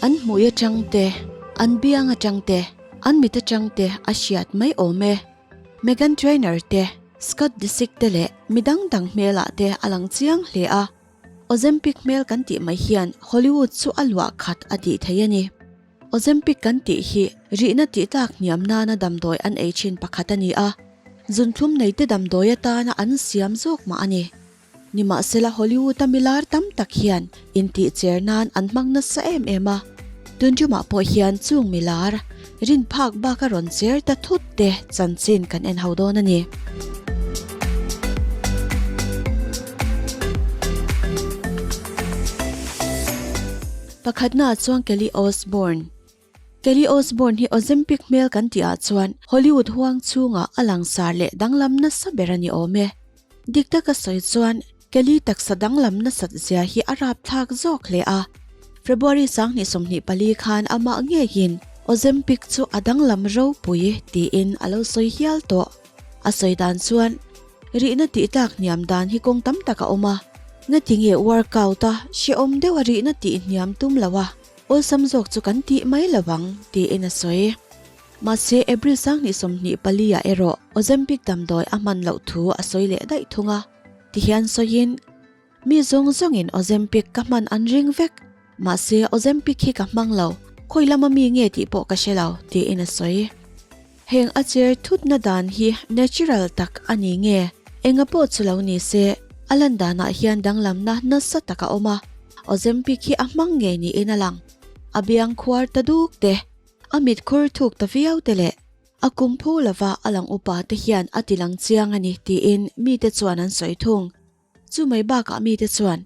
An hmui atang te, an biang atang te, an mit atang te a hriat mai awm e. Meghan Trainor te, Scott Disick te leh mi dang dang hmelah te a lang chiang hle a. Ozempic hmel kan tih mai hian Hollywood chu a luah khat a tih thei a ni. Ozempic kan tih hi rihna tih tlak hniam nana damdawi an ei thin pakhat a ni a, zunthlum neite damdawi atana an siam zawk mah a ni. Nimahsela Hollywood-a milar tam tak hian intih cher nan an hmang nasa em em a, tunjumah pawh hian chung milar rin phak bak a rawn cher ta thut te chanchin kan en ho dawn a ni. Pakhatnaah chuan Kelly Osbourne. Kelly Osbourne hi Ozempic hmel kan tih ah chuan Hollywood huang chhungah a langsar leh danglam nasa ber a ni awm e. Dik taka sawi chuan Kelly taksa danglam nasat zia hi a rapthlak zawk hle a. February 2024 khan amah ngeiin Ozempic chu a danglam ropui tiin a lo sawi hial tawh. A sawi dan chuan rihna tih tlak hniam dan hi kawng tam tak a awm a, ngatinge workout a hrehawm deuh a rihna tih hniam tum lo a. Awlsam zawk chu kan tih mai lo ang, tiin a sawi. Mahse, April 2024 ah erawh Ozempic damdawi a hman loh thu a sawi leh daih thung a. Tihian sawiin, Mi zawng zawngin Ozempic ka hman an ring vek. Mahse, Ozempic hi ka hmang lo, khawi lama mi nge tih pawh ka hre lo, tiin a sawi. Heng a cher thutna dan hi natural tak a ni nge? Enga pawh chu lo ni se, a lan danah hian danglamna nasa tak a awm a, Ozempic hi a hmang ngei niin a lang. A biang khuar ta duk te, a mit khur thuk ta viau te leh a kum phu lova a lang upa te hian a ti lang chiang a ni tiin mite chuan an sawi thung. Chu mai bakah mite chuan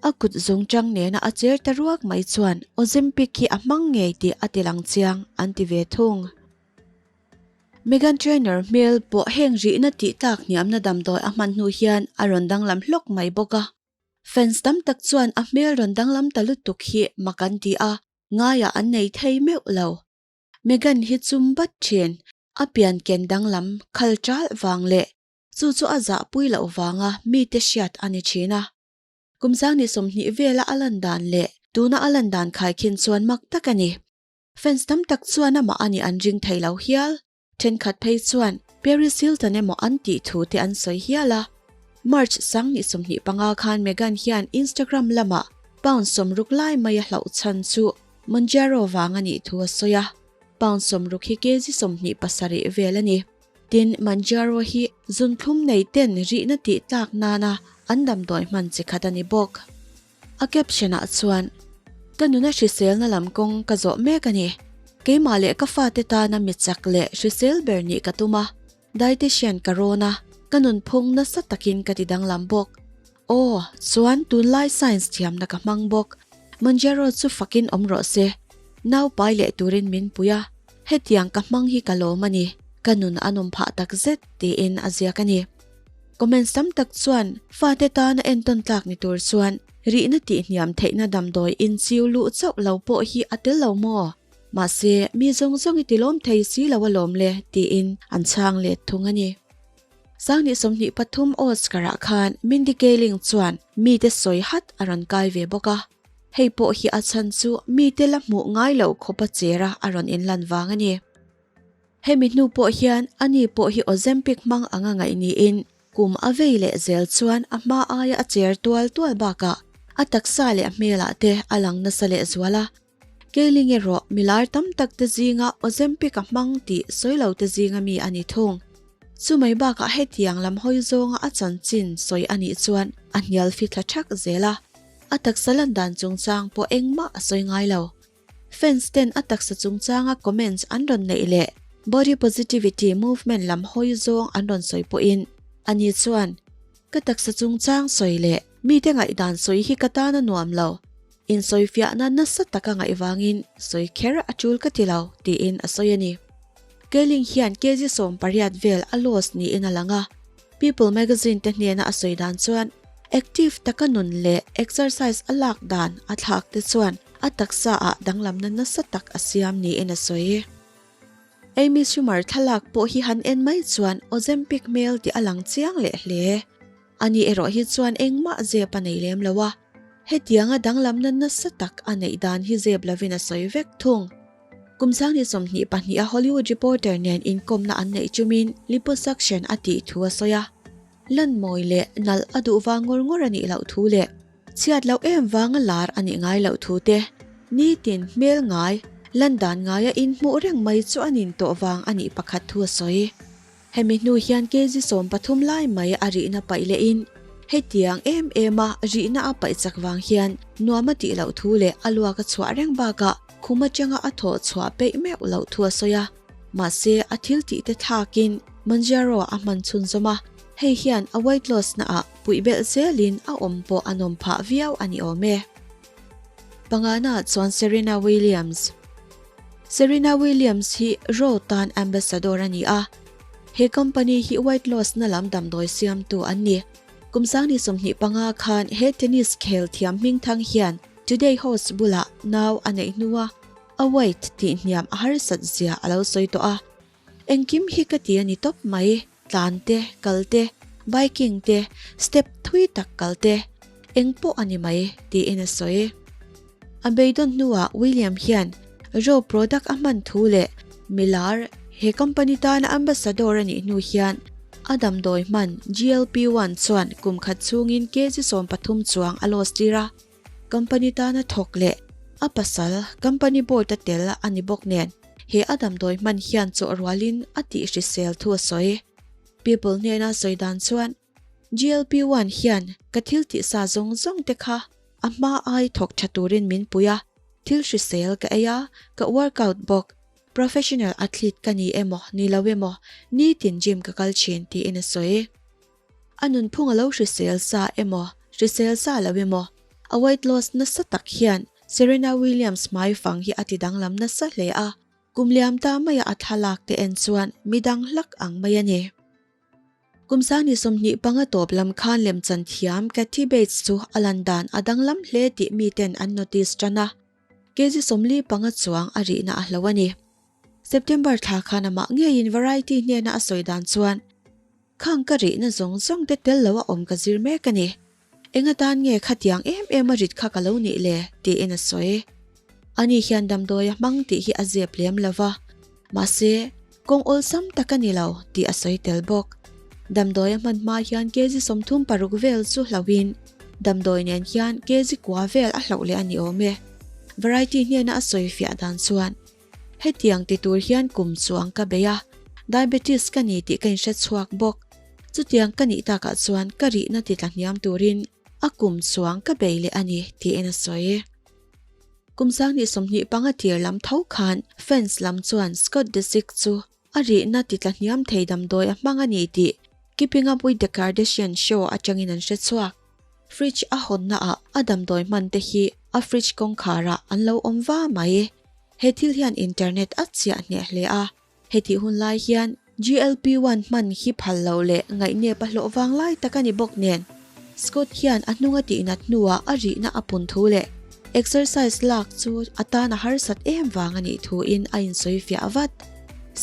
a kut zung chang nena a cher ta ruak mai chuan Ozempic hi a hmang ngei tih a ti lang chiang an ti ve thung. Meghan Trainor hmel pawh heng rihna tih tlak hniamna damdawi a hman hnu hian a rawn danglam hlawk mai bawk a. Fans tam tak chuan a hmel rawn danglam ta lutuk hi mak an ti a, ngaiah an nei thei meuh lo. Meghan hi chum bat thin, a pian ken danglam khal ṭalh vang leh chu chu a zahpui loh vanga mite hriat a ni thin a. Kum 20 vela a lan dan leh tuna a lan dan khaikhin chuan mak tak a ni. Fans tam tak chuan amah a nih an ring thei lo hial. Thenkhat phei chuan Paris Hilton emaw an tih thu te an sawi hial a. March 2025 khan Meghan hian Instagram lamah pound 60 lai mai a hlauh chhan chu Mounjaro vang a nih thu a sawi a. Pound 60 hi kg 27 vel a ni. Tin, Mounjaro hi zunthlum nei ten rihna tih tlak nana an damdawi hman chi khat a ni bawk. A caption ah chuan, Ka nuna hriselna lam kawng ka zawh mek a ni. Keimah leh ka fate tana mi chak leh hrisel ber nih ka tum a. Dietitian ka rawn a, ka nunphung nasa takin ka ti danglam bawk. Aw, chuan tunlai science thiamna ka hmang bawk. Mounjaro chu fakin awm rawh se. Nau pai leh turin min pui a, hetiang ka hmang hi ka lawm a ni. Ka nun a nawm phah takzet, tiin a ziak a ni. Comments tam tak chuan fate tana entawn tlak ni tur chuan rihna tih hniam theihna damdawi inchiu luh chauh lo pawh hi a tel lo maw? Mahse, mi zawng zawng i tilawm thei si lo alawm le tiin an chhang let thung a ni. 2023 Oscar-ah khan Mindy Kaling chuan mite sawi hat a rawn kai ve bawk a. Hei pawh hi a chhan chu mite la hmuh ngai loh khawpa chera a rawn inlan vang a ni. Hemi hnu pawh hian ani pawh hi Ozempic hmang anga ngaih niin kum a vei leh zel chuan a hma aia a cher tual tual bakah a taksa leh a hmelah te a lang nasa leh zual a. Keiling erawh milar tam tak te zinga Ozempic a hmang tih sawi lo te zinga mi a ni thung. Chumai bakah hetiang lam hawi zawnga a chanchin sawi a nih chuan a hnial fithla thak zel a, a taksa lan dan chungchang pawh engmah a sawi ngai lo. Fans ten a taksa chungchanga comments an rawn neih leh body positivity movement lam hawi zawng an rawn sawi pawhin ani chuan, Ka taksa chungchang sawi leh mite ngaihdan sawi hi ka tan a nuam lo, insawifiahna nasa taka ngaih vangin sawi kher a tul ka ti lo, tiin a sawi a ni. Kaling hian kg 18 vel a loss niin a lang a, People magazine te hnena a sawi dan chuan active taka nun leh exercise a lak dan a thlak te chuan a taksa ah danglamna nasa tak a siam niin a sawi. Amy Schumer thlalak pawh hi han en mai chuan Ozempic hmel tih a lang chiang leh hle. Ani erawh hi chuan engmah zep a nei lem lo a. Hetianga danglamna nasa tak a neih dan hi zep lovin a sawi vek thung. Kum 2022 a Hollywood Reporter nen inkawmna an neih chumin liposuction a tih thu a sawi a. Lan mawi leh nalh a duh vang ngawr ngawr a nih loh thu leh chhiat loh em vanga lar a nih ngai loh thu te, nitin hmel ngai, lan dan ngaia inhmuh reng mai chu a nin tawh vang a nih pakhat thu a sawi. Hemi hnu hian kg 13 lai mai a rihna paih lehin hetiang em em a rihna a paih chak vang hian nuam a tih loh thu leh a luak a chhuah reng bakah khum atanga a thawh chhuah peih meuh loh thu a sawi a. Mahse a thil tih te thlakin Mounjaro a hman chhunzawm a, hei hian a weight loss na ah puih belh zelin a awm pawh a nawm phah viau a ni awm e. Pangana chuan Serena Williams. Serena Williams hi Raw tan ambassador a ni a, he company hi weight loss na lam damdawi siamtu an ni. Kum 2025 khan he tennis khel thiam hmingthang hian Today host bulah nau a neih hnua a weight tih hniam a harsat zia a lo sawi tawh a. Engkim hi ka ti a ni tawp mai, tlan te, kal te, biking te, step thui tak kal te, eng pawh a ni mai, tiin a sawi. A beidawn hnuah William hian Raw product a hman thu leh milar he company tana ambassador a nih hnu hian a damdawi hman GLP-1 chuan kum khat chhungin kg 13 chuang a loss tir a. Company tana thawk leh a pasal company board a tel a ni bawk nen he a damdawi hman hian chawh rualin a tih hrisel thu a sawi. People hnena sawi dan chuan GLP-1 hian ka thil tih sa zawng zawng te kha a hma ai thawk tha turin min pui a, thil hrisel ka ei a, ka workout bawk, professional athlete ka ni emaw ni lo emaw nitin gym ka kal thin tiin a sawi. A nunphung a lo hrisel sa emaw hrisel sa lo emaw a weight loss nasa tak hian Serena Williams hmaifang hi a ti danglam nasa hle a, kum liam ta maia a thlalak te en chuan midang hlak ang mai a ni. Kum 2025 tawp lam khan lemchan thiam Kathy Bates chu a lan dan a danglam hle tih miten an notice tan a, kg 45 chuang a rihna a hlo a ni. September thla khan amah ngeiin Variety hnena a sawi dan chuan, Khang ka rihna zawng zawng te tel lo a awm ka zir mek a ni. Eng atan nge khatiang em em a rit kha ka lo nih le? tiin a sawi. Ani hian damdawi a hmang tih hi a zep lem lo va, mahse, kawng awlsam tak a ni lo tih a sawi tel bawk. Damdawi a hman hma hian kg 36 vel chu hlauhin damdawi nen hian kg kua vel a hlauh leh a ni awm e. Variety hnena a sawi fiah dan chuan, Hetiang ti tur hian kum chuang ka bei a, diabetes ka ni tih ka inhre chhuak bawk. Chutiang ka nih takah chuan ka rihna ti tla hniam turin a kum chuang ka bei leh a ni, tiin a sawi. Kum 2025 tir lam tho khan fans lam chuan Scott Disick chu a rihna ti tla hniam thei damdawi a hmang a ni tih Keeping Up With The Kardashian show atangin an hre chhuak. Fridge a hawnna ah a damdawi hman te hi a fridge kawngkhar ah an lo awm va mai. He thil hian internet a chiah hneh hle a, hetih hun lai hian GLP-1 hman hi phal loh leh ngaihnep a hlawh vang lai tak a ni bawk nen. Scott hian a hnung a tihnat hnuah a rihna a pun thu leh exercise lak chu a tan a harsat em vang a nih thuin a insawi fiah vat.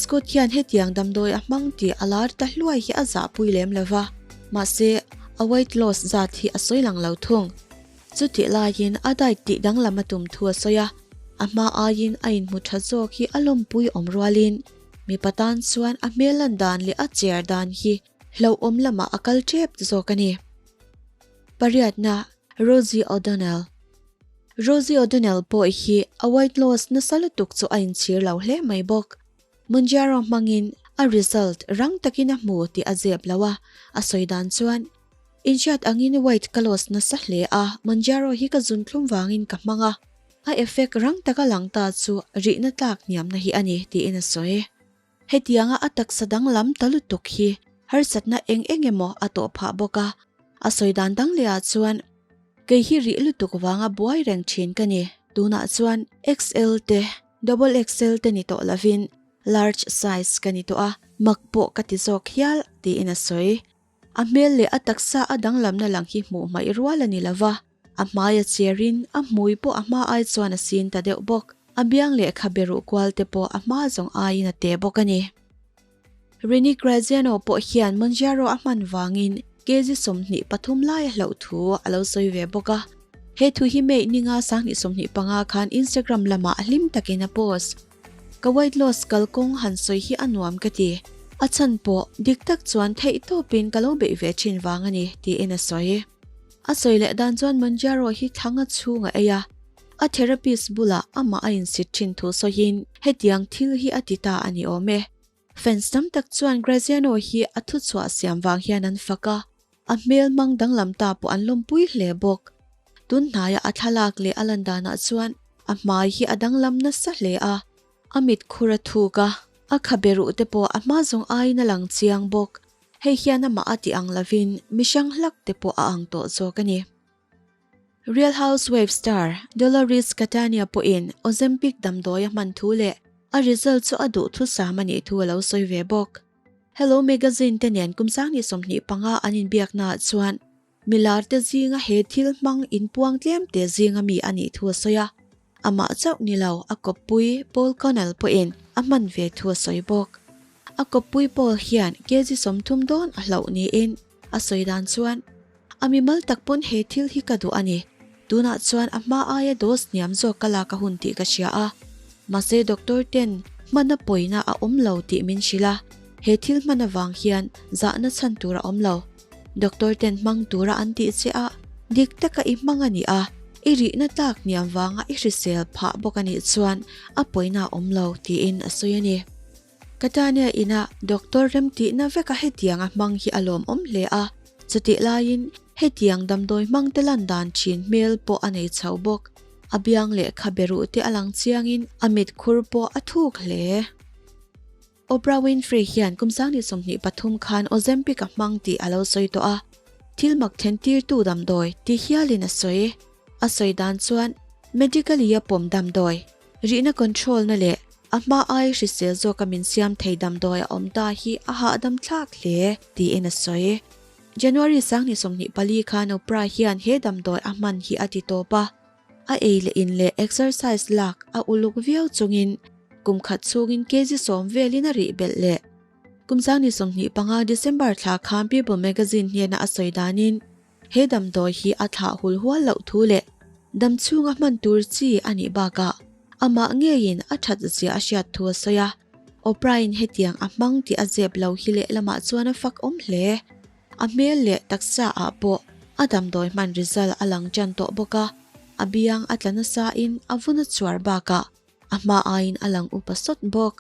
Scott hian hetiang damdawi a hmang tih a lar ta hluai hi a zahpui lem lo va, mahse a weight loss zat hi a sawi lang lo thung. Chutih laiin a diet tih danglam a tum thu a sawi a, a hma aiin a inhmu tha zawk hi a lawmpui awm rualin mipa tan chuan a hmel lan dan leh a cher dan hi hlauhawm lamah a kal tep zawk a ni. Pariatna, Rosie O'Donnell Rosie O'Donnell pawh hi a weight loss nasa lutuk chu a inchhir lo hle mai bawk. Mounjaro hmangin a result rang takin a hmu tih a zep lo a, a sawi dan chuan, Inhriat angin weight ka loss nasa hle a, Mounjaro hi ka zun thlum vangin ka hmang a, a effect rang taka lang ta chu rihna tlak hniamna hi a ni, tiin a sawi. Hetianga a taksa danglam ta lutuk hi harsatna eng eng emaw a tawh phah bawk a, a sawi dan dang leh ah chuan, Kei hi rih lutuk vanga buai reng thin ka ni, tunah chuan XL te, double XL te ni tawh lovin large size ka ni tawh a, mak pawh ka ti zawk hial, tiin a sawi. A hmel leh a taksa a danglamna lang hi hmuh hmaih rual a ni lo va, a hmai a cherin a hmui pawh a hma ai chuan a sin ta deuh bawk. A biang lehkha beruh kual te pawh a hma zawng aiin a te bawk a ni. Rini Graziano pawh hian Mounjaro a hman vangin kg 23 lai a hlauh thu a lo sawi ve bawk a. He thu hi May ninga 2025 khan Instagram lamah hlim takin a post. Ka weight loss kalkawng han sawi hi a nuam ka ti. A chhan pawh dik tak chuan theihtawpin ka lo beih ve thin vang a ni, tiin a sawi. A sawi leh dan chuan Mounjaro hi thlanga chhung a ei a, a therapist bulah amah a insit thin thu sawiin hetiang thil hi a ti ta a ni awm e. Fans tam tak chuan Graziano hi a thuchhuah siam vang hian an fak a, a hmel hmang danglam ta pawh an lawmpui hle bawk. Tun hnaia a thlalak leh a lan danah chuan a hmai hi a danglam nasa hle a, a mit khur a thuk a, a khabe ruh te pawh a hma zawng aiin a lang chiang bawk. Hei hian amah a ti ang lovin mi hrang hlak te pawh a ang tawh zawk a ni. Real Housewives star Dolores Catania pawhin Ozempic damdawi a hman thu leh a result chu a duh thusam a nih thu a lo sawi ve bawk. Hello Magazine te nen kum 2025 an inbiaknaah chuan milar te zinga he thil hmang inpuang tlem te zinga mi a nih thu a sawi a. Amah chauh ni lo, a kawppui Paul Connell pawhin a hman ve thu a sawi bawk. A kawppui Paul hian kg 30 dawn a hlauh niin a sawi dan chuan, A mimal tak pawn he thil hi ka duh a ni. Tunah chuan a hma aia dose hniam zawk ka lak a hun tih ka hria a. Mahse doctor ten hmana pawina a awm lo tih min hrilh a, he thil hman avang hian zahna chhan tur a awm lo. Doctor ten hmang tura an tih che a, dik taka i hmang a ni a, i rihna tlak hniam vanga i hrisel phah bawk a nih chuan a pawina a awm lo tiin a sawi a ni. Catania ina doctor remtihna veka hetiang a hmang hi a lawmawm hle a, chutih laiin hetiang damdawi hmangte lan dan thin hmel pawh a nei chho bawk. A biang lehkha beruh te a lang chiangin a mit khur pawh a thuk hle. Oprah Winfrey hian kum 2023 khan Ozempic a hmang tih a lo sawi tawh a, thil mak thlen tirtu damdawi ti hialin a sawi. A sawi dan chuan medically a pawm damdawi, rihna control na leh A hma ai hrisel zawka min siam thei damdawi a awm ta hi a hahdam thlak hle, tiin a sawi. January 2024 khan Oprah hian he damdawi a hman hi a ti tawp a, a ei leh in leh exercise lak a uluk viau chungin kum khat chhungin kg 10 velin a rih belh leh. Kum 2025 December thla khan People magazine hnena a sawi danin, He damdawi hi a thlah hul hual loh thu leh dam chhunga hman tur chi a nih bakah amah ngeiin a that zia a hriat thu a sawi a. Oprah-in hetiang a hmang tih a zep lo hi lehlamah chuan a fak awm hle. A hmel leh taksa ah pawh a damdawi hman result a lang tan tawh bawk a, a biang a tla nasa in a vun a chuar bakah a hma aiin a lang upa sawt bawk.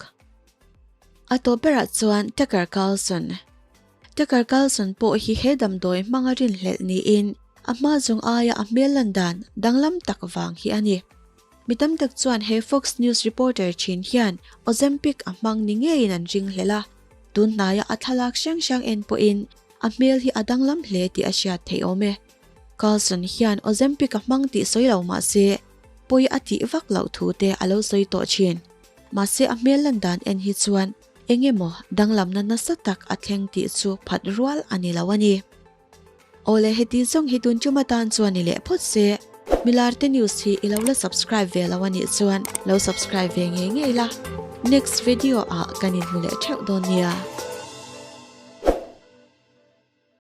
A tawp berah chuan Tucker Carlson. Tucker Carlson pawh hi he damdawi hmanga rinhlelh niin a hma zawng aia a hmel lan dan danglam tak vang hi a ni. Mi tam tak chuan he Fox News reporter thin hian Ozempic a hmang ni ngeiin an ringhlelh a, tun hnaia a thlalak hrang hrang en pawhin a hmel hi a danglam hle tih a hriat theih awm e. Carlson hian Ozempic a hmang tih sawi lo mah se pawi a tih vak loh thu te a lo sawi tawh thin. Mahse a hmel lan dan en hi chuan Eng emaw danglamna nasa tak a thleng tih chu phat rual a ni lo a ni. Awle heti zawng hi tun tum atan chuan ni leh phawt se, Milarte News hi i lo la subscribe ve lo a nih chuan lo subscribe ve ngei ngei la. Next video ah kan inhmu leh theuh dawn nia.